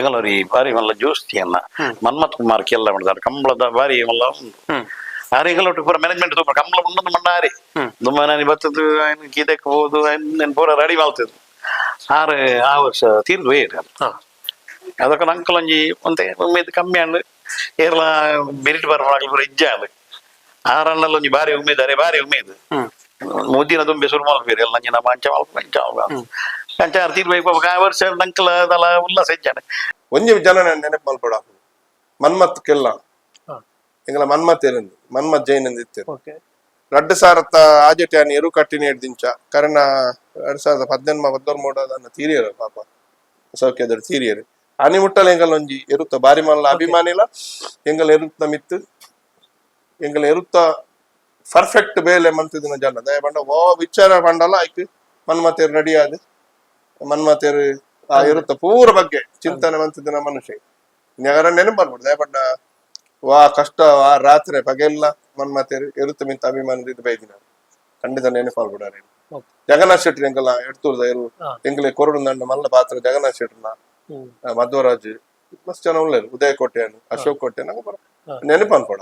ಎಂಗಲರಿ ಬಾರಿ ಮಲ್ಲ ಜೋಸ್ತಿ ಅನ್ನ ಮನ್ಮಥ್ ಕುಮಾರ್ ಕೆಲ್ಲ ಮಾಡ್ತಾರೆ, ಕಂಬಳದ ಬಾರಿ ಮಲ್ಲ ಉಂಡು. ಆರೆ ಎಂಗಲೊಟ್ಟು ಪೂರ ಮ್ಯಾನೇಜ್ಮೆಂಟ್ ತೂಪ ಕಂಬಳ ಉಂಡೊಂದು ಮಂಡ ಆರೆ ದುಮ್ಮ ನಾನು ಬತ್ತದು ಐನ್ ಕೀದಕ್ಕೆ ಹೋದು ಐನ್ ಪೂರ ರೆಡಿ ಮಾಡ್ತಿದ್ದು. ಆರು ಆ ವರ್ಷ ತೀರ್ದು ಹೋಯ್ತು. ಅದಕ್ಕೆ ಅಂಕಲ್ ಒಂಜಿ ಒಂತೆ ಉಮೇದ್ ಕಮ್ಮಿ ಆಂಡ್. ಏರ್ಲ ಬೆರಿಟ್ ಬರ್ಪುನಾಕ್ಲು ಪೂರ ಇಜ್ಜ ಆಂಡ್. ಆರಣ್ಣಲ್ಲಿ ಒಂಜಿ ಬಾರಿ ಉಮೇದ್, ಅರೆ ಬಾರಿ ಉಮೇದ್. ಮೋದಿನ ದುಂಬೆ ಶುರು ಮಲ್ಪೇರು ಎಲ್ಲ ಅಂಚಿನ ಅಂಚ ಮಲ್ಪ ಅಂಚ ಮಲ್ಪ ಅಂಚ. ಆರ್ ತೀರ್ದು ಹೋಯ್ ಆ ವರ್ಷ ಅಂಕಲ್ ಅದಲ ಉಲ್ಲಾಸ ಇಜ್ಜಾಂಡ್. ಒಂಜಿ ಜನ ನೆನಪು ಮಲ್ಪಡ, ಮನ್ಮತ್ ಕೆಲ್ಲ. ಎಂಗಲ ಮನ್ಮತ್ ಏರಂದು ಮನ್ಮತ್ ಜೈನ್ ಅಂದ್ ಇತ್ತೆರ್. 2000ತ್ತ ಆಜೆಟ್ ಯಾನ್ ಎರು ಕಟ್ಟಿನ ದಿಂಚ ಕರಣ 2018 13 ಮೂಡದನ್ನ ತೀರಿಯರು ಪಾಪ, ಸೌಖ್ಯದಡು ತೀರಿಯರು. ಅನಿ ಮುಟ್ಟಲ ಎಂಗಲ ಒಂಜಿ ಎರುತ್ತ ಬಾರಿ ಮಲ್ಲ ಅಭಿಮಾನಿಲ. ಎಂಗಲ ಎರುತ್ತ ಮಿತ್ತು ಎಂಗಲ ಎರುತ್ತ ಪರ್ಫೆಕ್ಟ್ ಬೇಲೆ ಮಂತಿದಿನ ಜನ. ದಯ ಪಂಡ ಓ ವಿಚಾರ ಪಂಡಲ ಐಕ್ ಮನ್ಮತೇರ್ ರೆಡಿ ಆದ್ ಮನ್ಮತೇರ್ ಆ ಎರುತ್ತ ಪೂರ ಬಗ್ಗೆ ಚಿಂತನೆ ಮಂತಿದಿನ ಮನುಷ್ಯ. ನಗರ ನೆನಪು ಬರ್ಬಿಡು. ದಯ ಪಂಡ ವಾ ಕಷ್ಟ ಆ ರಾತ್ರಿ ಪಗೆಲ್ಲ ಮನ್ಮತೇರ್ ಎರುತ್ತ ಮಿತ್ತ ಅಭಿಮಾನ ಇದು ಬೈದಿನ ಖಂಡಿತ ನೆನಪಾಗ್ಬಿಡಾರೆ. ಜಗನ್ನಾಥ್ ಶೆಟ್ಟಿ ಎಂಕಲ್ಲ ಎಡ್ತೂರ್ದ ಎರು. ಎಂಕಲೆ ಕೊರಡು ನಂಡ ಮಲ್ಲ ಪಾತ್ರ ಜಗನ್ನಾಥ್ ಶೆಟ್ಟರ್ನ. ಮಧ್ವರಾಜ್, ಮಸ್ತ್ ಜನ ಉಳ್ಳೇರು, ಉದಯ ಕೋಟೆಯನ್ನು, ಅಶೋಕ್ ಕೋಟೆ. ನಂಗೆ ನೆನಪು ಅನ್ಕೊಡ.